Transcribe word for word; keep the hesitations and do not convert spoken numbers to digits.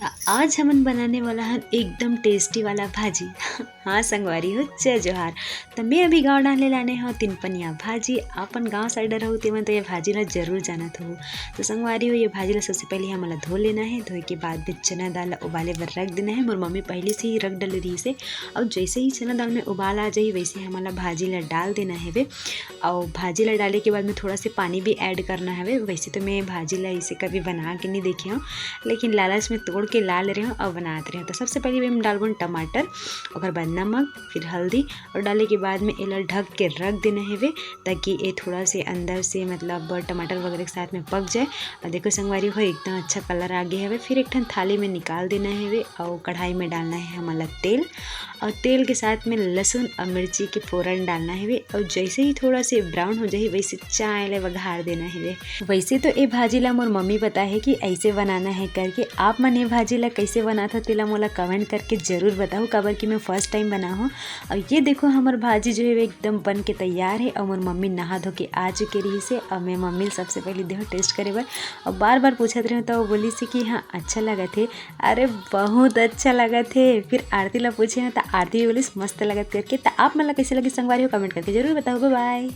त आज हमन बनाने वाला हन एकदम टेस्टी वाला भाजी। हाँ संगवारी हो, जय जोहार। त मैं अभी गाँव डाहन ले लाने हव तीन पनिया भाजी। अपन गाँव साइड रहू तेमन तो ये भाजी ला जरूर जानत हो। तो संगवारी हो, ये भाजी ला सबसे पहले हमन ला धो लेना है। धोए के बाद में चना दाल ला उबाले बर रख देना है। मोर मम्मी पहले से ही रख डले रही से। और जैसे ही चना दाल में उबाल आ जाही, वैसे हमन ला भाजी ला डाल देना है वे। और भाजी ला डाले के बाद में थोड़ा से पानी भी ऐड करना है वे। वैसे तो मैं भाजी ला इसे कभी बना के नहीं देखे हूँ, लेकिन लालच में तोड़ के ला ले रहे हूँ और बनात रहे हूँ। तो सबसे पहले मैं डालबो टमाटर, ओकर बाद नमक, फिर हल्दी, और डाले के बाद में एला ढक के रख देना है वे, ताकि ये थोड़ा से अंदर से मतलब टमाटर वगैरह के साथ में पक जाए। और देखो संगवारी हो, एकदम अच्छा कलर आ गया है। फिर एक ठन थाली में निकाल देना है वे और कढ़ाई में डालना है हमन ला तेल, और तेल के साथ में लहसुन और मिर्ची के फोरन डालना है वे। और जैसे ही थोड़ा से ब्राउन हो जाही, वैसे चाय ले बघार देना है वे। वैसे तो ये भाजी ला मोर मम्मी बताए है कि ऐसे बनाना है करके। आप मन ये भाजी ला कैसे बनात हो, तेला मोला कमेंट करके जरूर बताओ, काबर कि मैं फर्स्ट टाइम बना हूँ। और ये देखो, हमर भाजी जो है वो एकदम बन के तैयार है। और मोर मम्मी नहा धो के आ चुके रही से, और मैं मम्मी ला सबसे पहले देहूँ टेस्ट करे बर। और बार बार पूछत रहे तो वो बोली से कि हाँ, अच्छा लगत है। अरे, बहुत अच्छा लगत है। फिर आरती ला पूछे हैं तो आरती भी बोलिस मस्त लगत करके। तो आप मन ला कैसे लगी संगवारी हो, कमेंट करके जरूर बताओ। बाय बाय।